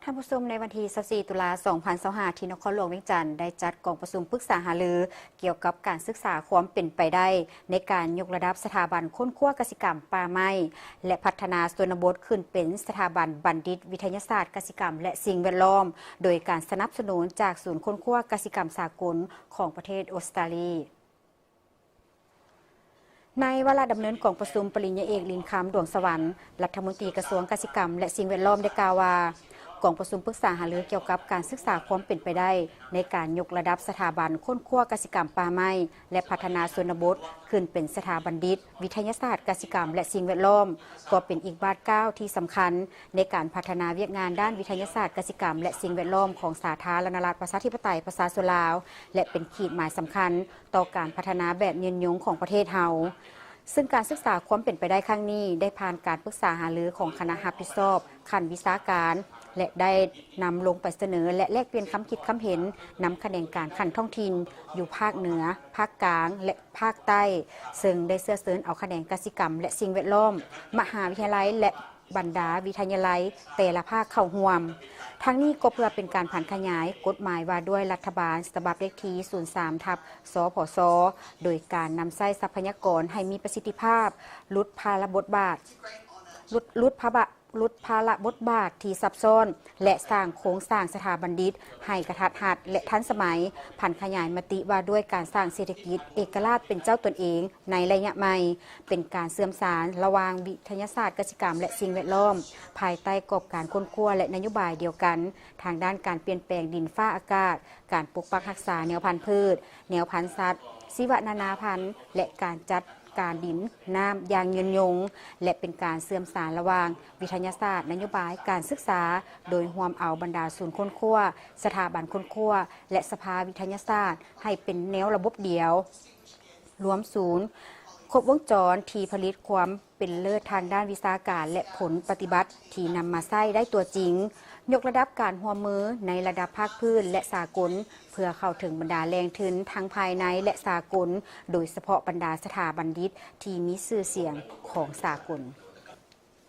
ທ່ານຜູ້ຊົມ, ໃນວັນທີຊາວສີ່ ຕຸລາ ສອງພັນຊາວຫ້າ ທີ່ນະຄອນຫຼວງວຽງຈັນ ໄດ້ຈັດກອງປະຊຸມປຶກສາຫາລືກ່ຽວກັບການສຶກສາຄວາມເປັນໄປໄດ້ໃນການຍົກລະດັບສະຖາບັນຄົ້ນຄວ້າກະສິກຳ, ປ່າໄມ້ ແລະ ພັດທະນາຊົນນະບົດ ຂຶ້ນເປັນສະຖາບັນບັນດິດວິທະຍາສາດກະສິກຳ ແລະ ສິ່ງແວດລ້ອມ ໂດຍການສະໜັບສະໜູນຈາກສູນຄົ້ນຄວ້າກະສິກຳສາກົນຂອງປະເທດອົດສະຕາລີ. ໃນວາລະດຳເນີນກອງປະຊຸມ, ປະລິນຍາເອກ ລິນຄຳ ດວງສະຫວັນ ລັດຖະມົນຕີກະຊວງກະສິກຳ ແລະ ສິ່ງແວດລ້ອມ ໄດ້ກ່າວວ່າ ກອງປະຊຸມປຶກສາຫາລືກ່ຽວກັບການສຶກສາຄວາມເປັນໄປໄດ້ໃນການຍົກລະດັບສະຖາບັນຄົ້ນຄວ້າກະສິກຳ, ປ່າໄມ້ ແລະ ພັດທະນາຊົນນະບົດ ຂຶ້ນເປັນສະຖາບັນບັນດິດວິທະຍາສາດກະສິກຳ ແລະ ສິ່ງແວດລ້ອມ ກໍເປັນອີກບາດກ້າວທີ່ສຳຄັນໃນການພັດທະນາວຽກງານດ້ານວິທະຍາສາດກະສິກຳ ແລະ ສິ່ງແວດລ້ອມຂອງສາທາລະນະລັດປະຊາທິປະໄຕປະຊາຊົນລາວ ແລະ ເປັນຂີດໝາຍສຳຄັນ ຕໍ່ການພັດທະນາແບບຍືນຍົງຂອງປະເທດເຮົາ. ຊຶ່ງການສຶກສາຄວາມເປັນໄປໄດ້ຄັ້ງນີ້ ໄດ້ຜ່ານການປຶກສາຫາລືຂອງຄະນະຮັບຜິດຊອບຂັ້ນວິຊາການ ແລະ ໄດ້ນຳລົງໄປສະເໜີ ແລະ ແລກປ່ຽນຄຳຄິດຄຳເຫັນນຳຂະແໜງການຂັ້ນທ້ອງຖິ່ນຢູ່ພາກເໜືອ, ພາກກາງ ແລະ ພາກໃຕ້, ເຊິ່ງໄດ້ເຊື້ອເຊີນເອົາຂະແໜງກະສິກຳ ແລະ ສິ່ງແວດລ້ອມ, ມະຫາວິທະຍາໄລ ແລະ ບັນດາວິທະຍາໄລແຕ່ລະພາກເຂົ້າຮ່ວມ. ທັງນີ້ກໍເພື່ອເປັນການຜັນຂະຫຍາຍກົດໝາຍວ່າດ້ວຍລັດຖະບານ ສະບັບເລກທີ ສູນສາມ ທັບ ສພສ ໂດຍການນຳໃຊ້ຊັບພະຍາກອນໃຫ້ມີປະສິດທິພາບ, ຫຼຸດພາລະບົດບາດ, ຫຼຸດ ຫຼຸດພາລະ ຫຼຸດພາລະບົດບາດທີ່ຊັບຊ້ອນ ແລະ ສ້າງໂຄງສ້າງສະຖາບັນບັນດິດໃຫ້ກະທັດຮັດ ແລະ ທັນສະໄໝ, ຜັນຂະຫຍາຍມະຕິວ່າດ້ວຍການສ້າງເສດຖະກິດເອກະລາດເປັນເຈົ້າຕົນເອງ ໃນໄລຍະໃໝ່ ເປັນການເຊື່ອມສານລະຫວ່າງວິທະຍາສາດກະສິກຳ ແລະ ສິ່ງແວດລ້ອມ ພາຍໃຕ້ກອບການຄົ້ນຄວ້າ ແລະ ນະໂຍບາຍດຽວກັນ ທາງດ້ານການປ່ຽນແປງດິນຟ້າອາກາດ, ການປົກປັກຮັກສາແນວພັນພືດ, ແນວພັນສັດ, ຊີວະນານາພັນ ແລະ ການຈັດການດິນນ້ຳຢ່າງຍືນຍົງ ແລະ ເປັນການເຊື່ອມສານລະຫວ່າງວິທະຍາສາດ, ນະໂຍບາຍ, ການສຶກສາ ໂດຍຮວມເອົາບັນດາສູນຄົ້ນຄວ້າ, ສະຖາບັນຄົ້ນຄວ້າ ແລະ ສະພາວິທະຍາສາດ ໃຫ້ເປັນແນວລະບົບດຽວ ລວມສູນ ຄົບວົງຈອນທີ່ຜະລິດຄວາມເປັນເລີດທາງດ້ານວິຊາການ ແລະ ຜົນປະຕິບັດທີ່ນຳມາໃຊ້ໄດ້ຕົວຈິງ, ຍົກລະດັບການຮ່ວມມືໃນລະດັບພາກພື້ນ ແລະ ສາກົນ ເພື່ອເຂົ້າເຖິງບັນດາແຫຼ່ງທຶນທັງພາຍໃນ ແລະ ສາກົນ, ໂດຍສະເພາະບັນດາສະຖາບັນບັນດິດທີ່ມີຊື່ສຽງຂອງສາກົນ.